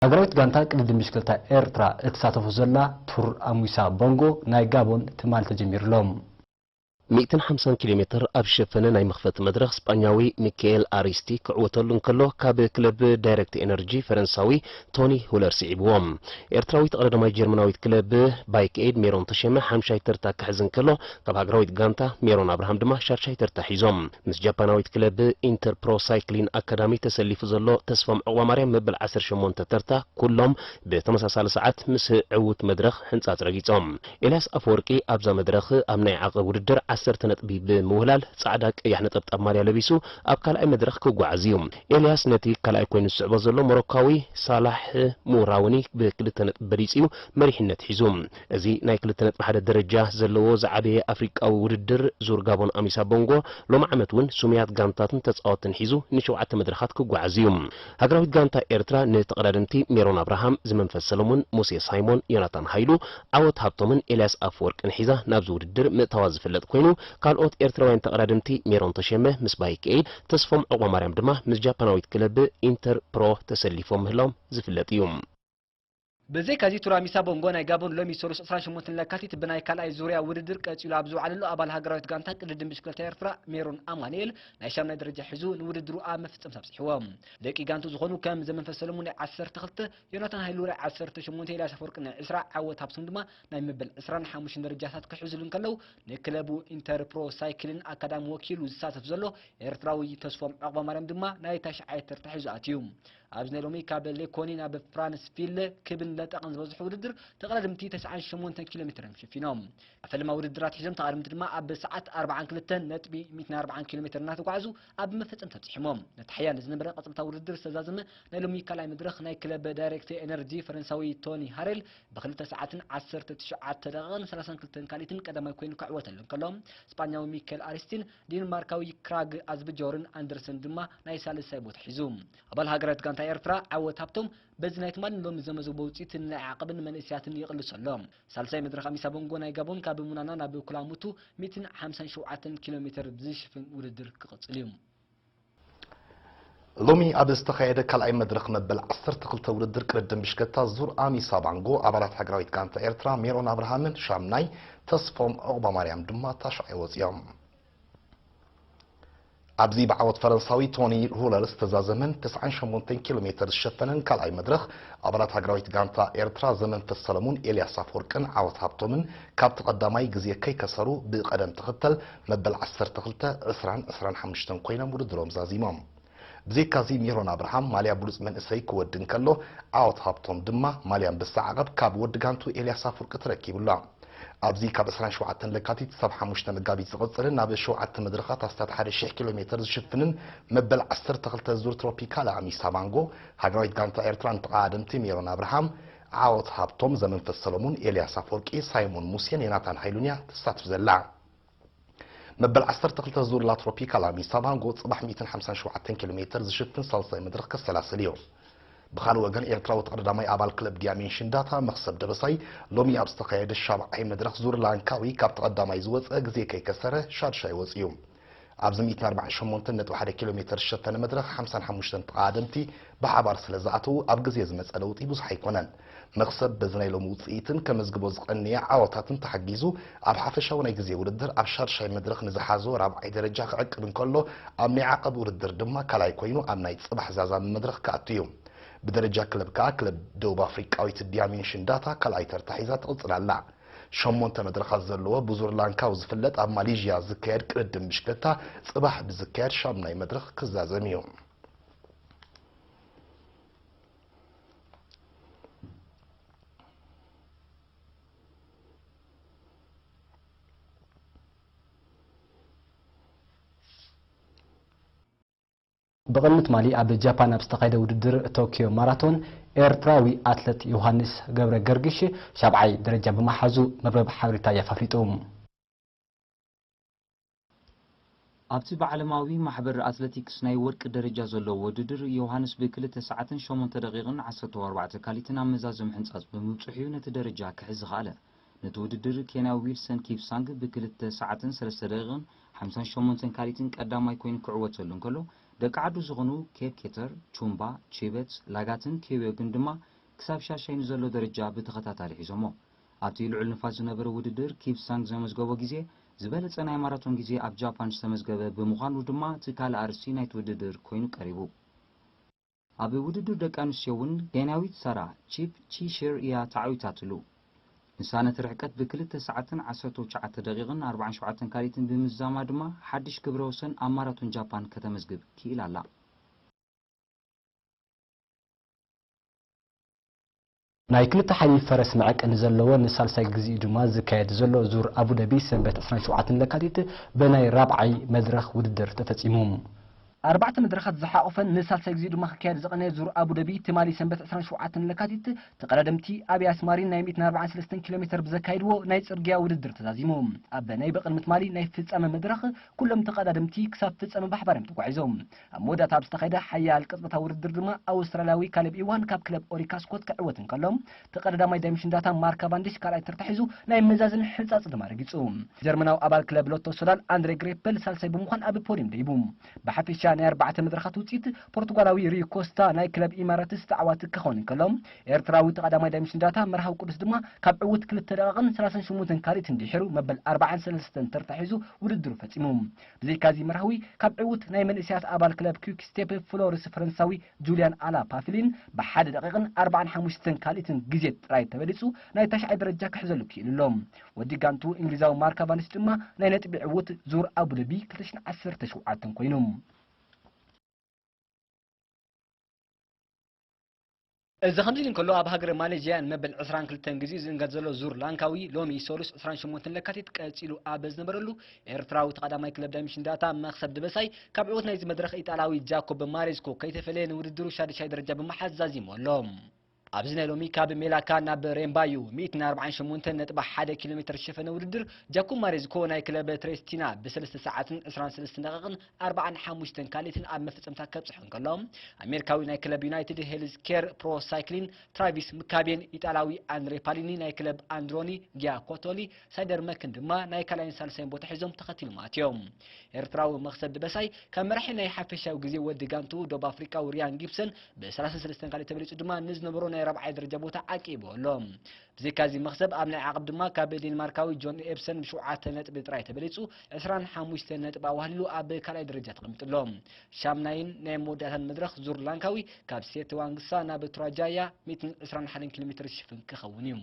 ሃገራዊት ጋንታ ቅድድም ብሽክለታ ኤርትራ እትሳተፎ ዘላ ቱር ኣሙሳ ቦንጎ ናይ ጋቦን ትማሊ ተጀሚሩ ኣሎ። ሚእትን ሓምሳን ኪሎ ሜትር ኣብ ዝሸፈነ ናይ መኽፈቲ መድረኽ ስጳኛዊ ሚካኤል ኣሪስቲ ክዕወተሉ እንከሎ፣ ካብ ክለብ ዳይሬክት ኤነርጂ ፈረንሳዊ ቶኒ ሁለር ስዒብዎ። ኤርትራዊት ተቐዳዳማይ ጀርመናዊት ክለብ ባይክ ኤድ ሜሮን ተሸመ ሓምሻይ ተርታ ክሕዝ እንከሎ፣ ካብ ሃገራዊት ጋንታ ሜሮን ኣብርሃም ድማ ሻድሻይ ተርታ ሒዞም። ምስ ጃፓናዊት ክለብ ኢንተር ፕሮ ሳይክሊን ኣካዳሚ ተሰሊፉ ዘሎ ተስፎም ዑቕባማርያም መበል ዓሰርተ ሸሞንተ ተርታ ኩሎም ብተመሳሳሊ ሰዓት ምስ ዕዉት መድረኽ ሕንጻጽ ረጊጾም። ኤልያስ ኣፈወርቂ ኣብዛ መድረኽ ኣብ ናይ ዓቐብ ውድድር ዓሰርተ ነጥቢ ብምውህላል ጻዕዳ ቀያሕ ነጠብጣብ ማልያ ለቢሱ ኣብ ካልኣይ መድረኽ ክጓዓዝ እዩ። ኤልያስ ነቲ ካልኣይ ኮይኑ ዝስዕቦ ዘሎ ሞሮካዊ ሳላሕ ሙራውኒ ብክልተ ነጥቢ በሊጹ እዩ መሪሕነት ሒዙ። እዚ ናይ ክልተ ነጥቢ ሓደ ደረጃ ዘለዎ ዝዓበየ ኣፍሪቃዊ ውድድር ዙር ጋቦን ኣሚሳ ቦንጎ ሎም ዓመት እውን ስሙያት ጋንታትን ተጻወትን ሒዙ ንሸውዓተ መድረኻት ክጓዓዝ እዩ። ሃገራዊት ጋንታ ኤርትራ ንተቐዳደምቲ ሜሮን ኣብርሃም፣ ዝመንፈስ ሰለሙን፣ ሙሴ ሳይሞን፣ ዮናታን ሃይሉ፣ ዓወት ሃብቶምን ኤልያስ ኣፈወርቅን ሒዛ ናብዚ ውድድር ምእታዋ ዝፍለጥ ኮይኑ፣ ካልኦት ኤርትራውያን ተቐዳደምቲ ሜሮን ተሸመ ምስ ባይክ ኤድ፣ ተስፎም ዑቕባማርያም ድማ ምስ ጃፓናዊት ክለብ ኢንተር ፕሮ ተሰሊፎም ምህላዎም ዝፍለጥ እዩ። ብዘይካዚ ቱር ኣሚሳ ቦንጎ ናይ ጋቦን ሎሚ ሰሉስ ዕስራን ሸሞንተን ለካቲት ብናይ ካልኣይ ዙርያ ውድድር ቀጺሉ ኣብ ዝወዓለሉ፣ ኣባል ሃገራዊት ጋንታ ቅድድም ብሽክለታ ኤርትራ ሜሮን ኣማኑኤል ናይ ሻምናይ ደረጃ ሒዙ ንውድድሩ ኣብ መፈጸምታ ኣብጺሕዎ። ደቂ ጋንቱ ዝኾኑ ከም ዘመንፈስ ሰለሙን ናይ ዓሰርተ ክልተ፣ ዮናታን ሃይሉ ናይ ዓሰርተ ሸሞንተ፣ ኤልያስ ኣፈወርቂ ናይ ዕስራ፣ ዓወት ሃብቶም ድማ ናይ መበል ዕስራን ሓሙሽተን ደረጃታት ክሕዙሉ እንከለዉ፣ ንክለቡ ኢንተር ፕሮ ሳይክልን ኣካዳሚ ወኪሉ ዝሳተፍ ዘሎ ኤርትራዊ ተስፎም ዑቕባማርያም ድማ ናይ ታሽዓይ ተርታ ሒዙ ኣትዩ። ኣብዚ ናይ ሎሚ ካብ ሌኮኒ ናብ ፍራንስቪል ክብን ለጠቕን ዝበዝሑ ውድድር ተቐዳደምቲ ተስዓን ሸሞንተን ኪሎ ሜትርን ሸፊኖም። ኣብ ፈለማ ውድድር ኣትሒዞም ተቐዳደምቲ ድማ ኣብ ሰዓት ኣርባዓን ክልተን ነጥቢ ሚእትን ኣርባዓን ኪሎ ሜትር እናተጓዕዙ ኣብ መፈጸምታ ኣብጺሖሞ። ነቲ ሓያል ዝነበረ ቀጸልታ ውድድር ዝተዛዘመ ናይ ሎሚ ካልኣይ መድረኽ ናይ ክለብ ዳይሬክት ኤነርጂ ፈረንሳዊ ቶኒ ሃሬል ብክልተ ሰዓትን ዓሰርተ ትሽዓተ ደቂቕን ሰላሳን ክልተን ካልኢትን ቀዳማይ ኮይኑ ክዕወተሉ እንከሎ፣ ስጳኛዊ ሚካኤል ኣሪስቲን ዴንማርካዊ ክራግ ኣዝብጆርን ኣንደርሰን ድማ ናይ ሳልሳይ ቦታ ሒዙ። ኣባል ሃገራዊት ጋንታ ኤርትራ ዓወት ሃብቶም በዚ ናይ ትማልን ሎሚ ዘመዝግቦ ውጽኢት ንናይ ዓቐብን መንእሰያትን ይቕልሶ ኣሎ። ሳልሳይ መድረኽ ኣሚሳ ቦንጎ ናይ ጋቦን ካብ ሙናና ናብ ኩላሙቱ ሚእትን ሓምሳን ሸውዓተን ኪሎ ሜትር ብዝሽፍን ውድድር ክቕጽል እዩ። ሎሚ ኣብ ዝተኻየደ ካልኣይ መድረኽ መበል ዓሰርተ ክልተ ውድድር ቅድድም ብሽክለታ ዙር ኣሚሳ ባንጎ ኣባላት ሃገራዊት ጋንታ ኤርትራ ሜሮን ኣብርሃምን ሻምናይ፣ ተስፎም ዑቕባማርያም ድማ ታሽዓይ ወጺኦም። ኣብዚ ብዓወት ፈረንሳዊ ቶኒ ሁለር ዝተዛዘመን ተስዓን ሸሞንተን ኪሎ ሜትር ዝሸፈነን ካልኣይ መድረኽ፣ ኣባላት ሃገራዊት ጋንታ ኤርትራ ዘመንፈስ ሰለሙን፣ ኤልያስ ኣፈወርቅን ዓወት ሃብቶምን ካብቲ ቀዳማይ ግዜ ከይከሰሩ ብቐደም ተኸተል መበል ዓሰርተ ክልተ፣ ዕስራን ዕስራን ሓሙሽተን ኮይኖም ውድድሮም ዛዚሞም። ብዘይካዚ ሜሮን ኣብርሃም ማልያ ብሉጽ መንእሰይ ክወዲ እንከሎ፣ ዓወት ሃብቶም ድማ ማልያ ኣንበሳ ዓቐብ ካብ ወዲ ጋንቱ ኤልያስ ኣፈወርቂ ተረኪቡላ። ኣብዚ ካብ ዕስራን ሸውዓተን ለካቲት ክሳብ ሓሙሽተ መጋቢት ዝቕጽልን ናብ ሸውዓተ መድረኻት ኣስታት ሓደ ሺሕ ኪሎ ሜትር ዝሽፍንን መበል ዓሰርተ ክልተ ዙር ትሮፒካል ኣሚሳ ባንጎ፣ ሃገራዊት ጋንታ ኤርትራ ንተቐዳደምቲ ሜሮን ኣብርሃም፣ ዓወት ሃብቶም፣ ዘመንፈስ ሰሎሙን፣ ኤልያስ ኣፈወርቂ፣ ሳይሞን ሙሴን ዮናታን ሃይሉን እያ ትሳትፍ ዘላ። መበል ዓሰርተ ክልተ ዙር ላ ትሮፒካል ኣሚሳ ባንጎ ጽባሕ ሚእትን ሓምሳን ሸውዓተን ኪሎ ሜትር ዝሽፍን ሳልሳይ መድረኽ ከሰላስል እዩ። ብኻልእ ወገን፣ ኤርትራዊ ተቐዳዳማይ ኣባል ክለብ ዲያሜንሽን ዳታ መኽሰብ ደበሳይ ሎሚ ኣብ ዝተኻየደ ሻብዓይ መድረኽ ዙር ላንካዊ ካብ ተቐዳማይ ዝወጸ ግዜ ከይከሰረ ሻድሻይ ወጺኡ። ኣብዚ ሚእትን ኣርባዓን ሸሞንተን ነጥቢ ሓደ ኪሎ ሜትር ዝሸፈነ መድረኽ ሓምሳን ሓሙሽተን ተቐዳደምቲ ብሓባር ስለ ዝኣተዉ ኣብ ግዜ ዝመጸ ለውጢ ብዙሕ ኣይኮነን። መኽሰብ በዚ ናይ ሎሚ ውጽኢትን ከመዝግቦ ዝቐነየ ዓወታትን ተሓጊዙ ኣብ ሓፈሻዊ ናይ ግዜ ውድድር ኣብ ሻድሻይ መድረኽ ንዝሓዞ ራብዓይ ደረጃ ክዕቅብ እንከሎ ኣብ ናይ ዓቐብ ውድድር ድማ ካልኣይ ኮይኑ ኣብ ናይ ጽባሕ ዛዛሚ መድረኽ ክኣቱ እዩ። ብደረጃ ክለብ ከኣ ክለብ ደቡብ ኣፍሪቃዊት ዲያሜንሽን ዳታ ካልኣይ ተርታ ሒዛ ትቕጽል ኣላ። ሸሞንተ መድረኻት ዘለዎ ብዙር ላንካው ዝፍለጥ ኣብ ማሌዥያ ዝካየድ ቅድድም ብሽክለታ ጽባሕ ብዝካየድ ሻምናይ መድረኽ ክዛዘም እዩ። ብቕድሚ ትማሊ ኣብ ጃፓን ኣብ ዝተኻየደ ውድድር ቶኪዮ ማራቶን፣ ኤርትራዊ ኣትለት ዮሃንስ ገብረ ገርግሽ ሻብዓይ ደረጃ ብምሓዙ መርበብ ሓበሬታ ኣፍሊጡ። ኣብቲ ብዓለማዊ ማሕበር ኣትለቲክስ ናይ ወርቂ ደረጃ ዘለዎ ውድድር፣ ዮሃንስ ብክልተ ሰዓትን ሸሞንተ ደቂቕን ዓሰርተ ኣርባዕተ ካሊትን ኣብ መዛዘሚ ሕንጻጽ ብምብጽሑ እዩ ነቲ ደረጃ ክሕዝ ዝኸኣለ። ነቲ ውድድር ኬንያዊ ዊልሰን ኪፕሳንግ ብክልተ ሰዓትን ሰለስተ ደቂቕን ሓምሳን ሸሞንተን ካሊትን ቀዳማይ ኮይኑ ክዕወተሉ እንከሎ፣ ደቂ ዓዱ ዝኾኑ ኬፕ ኬተር፣ ቹምባ፣ ቺበት፣ ላጋትን ኬብዮግን ድማ ክሳብ ሻሻይ ንዘሎ ደረጃ ብተኸታታሊ ሒዞሞ። ኣብቲ ልዑል ንፋስ ዝነበረ ውድድር ኪፕሳንግ ዘመዝገቦ ግዜ ዝበለጸ ናይ ማራቶን ግዜ ኣብ ጃፓን ዝተመዝገበ ብምዃኑ ድማ እቲ ካልእ ኣርእስቲ ናይቲ ውድድር ኮይኑ ቀሪቡ። ኣብ ውድድር ደቂ ኣንስትዮ እውን ኬንያዊት ሳራ ቺፕ ቺሽር እያ ተዓዊታትሉ። ንሳ ነቲ ርሕቀት ብክልተ ሰዓትን ዓሰርተ ትሽዓተ ደቂቕን ኣርባዓን ሸውዓተን ካሊትን ብምዝዛማ ድማ ሓድሽ ክብረ ወሰን ኣብ ማራቶን ጃፓን ከተመዝግብ ክኢላ ኣላ። ናይ ክልተ ሓይሊ ፈረስ መዐቀኒ ዘለዎ ንሳልሳይ ግዜኡ ድማ ዝካየድ ዘሎ ዙር ኣቡደቢ ሰንበት ዕስራን ሸውዓተን ለካቲት ብናይ ራብዓይ መድረኽ ውድድር ተፈጺሙ። ኣርባዕተ መድረኻት ዝሓቖፈን ንሳልሳይ ግዜኡ ድማ ክካየድ ዝቐነየ ዙር ኣቡደቢ ትማሊ ሰንበት ዕስራን ሸውዓተን ለካቲት ተቐዳደምቲ ኣብ ያስማሪን ናይ ሚእትን ኣርባዓን ሰለስተን ኪሎ ሜትር ብዘካይድዎ ናይ ጽርግያ ውድድር ተዛዚሙ። ኣብ ናይ ብቕድሚ ትማሊ ናይ ፍጻመ መድረኽ ኩሎም ተቐዳደምቲ ክሳብ ፍጻመ ብሓባር እዮም ተጓዒዞም። ኣብ መወዳእታ ኣብ ዝተኻየደ ሓያል ቅጽበታዊ ውድድር ድማ ኣውስትራልያዊ ካሌብ ኢዋን ካብ ክለብ ኦሪካ ስኮት ክዕወት እንከሎ፣ ተቐዳዳማይ ዳይመንሽን ዳታ ማርክ ካቫንዲሽ ካልኣይ ተርታ ሒዙ ናይ መዛዝን ሕንጻጽ ድማ ረጊጹ። ጀርመናዊ ኣባል ክለብ ሎቶ ሶዳል ኣንድሬ ግሬፐል ሳልሳይ ብምዃን ኣብ ፖድዮም ደይቡ። ብሓፈሻ ናይ ኣርባዕተ መድረኻት ውጽኢት ፖርቱጋላዊ ሪዩ ኮስታ ናይ ክለብ ኢማራትስ ተዓዋቲ ክኸውን እንከሎ፣ ኤርትራዊ ተቐዳማይ ዳይመንሽን ዳታ መርሃዊ ቅዱስ ድማ ካብ ዕዉት ክልተ ደቂቕን ሰላሳን ሸሞንተን ካልኢትን ድሒሩ መበል ኣርባዓን ሰለስተን ተርታ ሒዙ ውድድሩ ፈጺሙ። ብዘይካዚ መርሃዊ ካብ ዕዉት ናይ መንእሰያት ኣባል ክለብ ኪክ ስቴፕ ፍሎርስ ፈረንሳዊ ጁልያን ኣላ ፓፊሊን ብሓደ ደቂቕን ኣርባዓን ሓሙሽተን ካልኢትን ግዜ ጥራይ ተበሊጹ ናይ ታሽዓይ ደረጃ ክሕዘሉ ክኢሉ ኣሎ። ወዲ ጋንቱ እንግሊዛዊ ማርክ ካቫንዲሽ ድማ ናይ ነጥቢ ዕዉት ዙር ኣቡደቢ ክልተ ሽሕን ዓሰርተ ሸውዓተን ኮይኑ። እዚ ከምዚ ኢሉ እንከሎ፣ ኣብ ሃገረ ማሌዥያ ንመበል ዕስራን ክልተን ግዜኡ ዝእንገድ ዘሎ ዙር ላንካዊ ሎሚ ሰሉስ ዕስራን ሸሞንተን ለካቲት ቀጺሉ ኣብ ዝነበረሉ፣ ኤርትራዊ ተቐዳማይ ክለብ ዳይመንሽን ዳታ መኽሰብ ደበሳይ ካብ ዕዉት ናይዚ መድረኽ ኢጣልያዊ ጃኮብ ማሬዝኮ ከይተፈለየ ንውድድሩ ሻድሻይ ደረጃ ብምሓዝ ዛዚሙ ኣሎ። ኣብዚ ናይ ሎሚ ካብ ሜላካ ናብ ሬምባዩ ሚእትን ኣርባዓን ሸሞንተን ነጥቢ ሓደ ኪሎ ሜትር ዝሸፈነ ውድድር ጃኮብ ማሬዝኮ ናይ ክለብ ትሬስቲና ብሰለስተ ሰዓትን ዕስራን ሰለስተን ደቂቕን ኣርባዓን ሓሙሽተን ካልኢትን ኣብ መፈጸምታ ከብጽሑ እንከሎ፣ ኣሜሪካዊ ናይ ክለብ ዩናይትድ ሄልዝ ኬር ፕሮ ሳይክሊን ትራቪስ ምካቤን፣ ኢጣልያዊ ኣንድሬ ፓሊኒ ናይ ክለብ ኣንድሮኒ ጊያኮቶሊ ሳይደር መክን ድማ ናይ ካልኣይን ሳልሳይን ቦታ ሒዞም ተኸቲሎም ኣትዮም። ኤርትራዊ መኽሰብ ደበሳይ ካብ መራሒ ናይ ሓፈሻዊ ግዜ ወዲ ጋንቱ ዶብ ኣፍሪቃዊ ሪያን ጊብሰን ብሰላሳን ሰለስተን ካልኢት ተበሊጹ ድማ ንዝነበሮ ናይ ራብዓይ ደረጃ ቦታ ዓቂቡ ኣሎ። ብዘይካዚ መኽሰብ ኣብ ናይ ዓቕብ ድማ ካብ ዴንማርካዊ ጆን ኤፕሰን ብሸውዓተ ነጥቢ ጥራይ ተበሊጹ ዕስራን ሓሙሽተን ነጥቢ ኣዋህሊሉ ኣብ ካልኣይ ደረጃ ተቐሚጡ ኣሎ። ሻምናይን ናይ መወዳእታን መድረኽ ዙር ላንካዊ ካብ ሴት ዋንግሳ ናብ ቱራጃያ ሚእትን ዕስራን ሓደን ኪሎ ሜትር ዝሽፍን ክኸውን እዩ።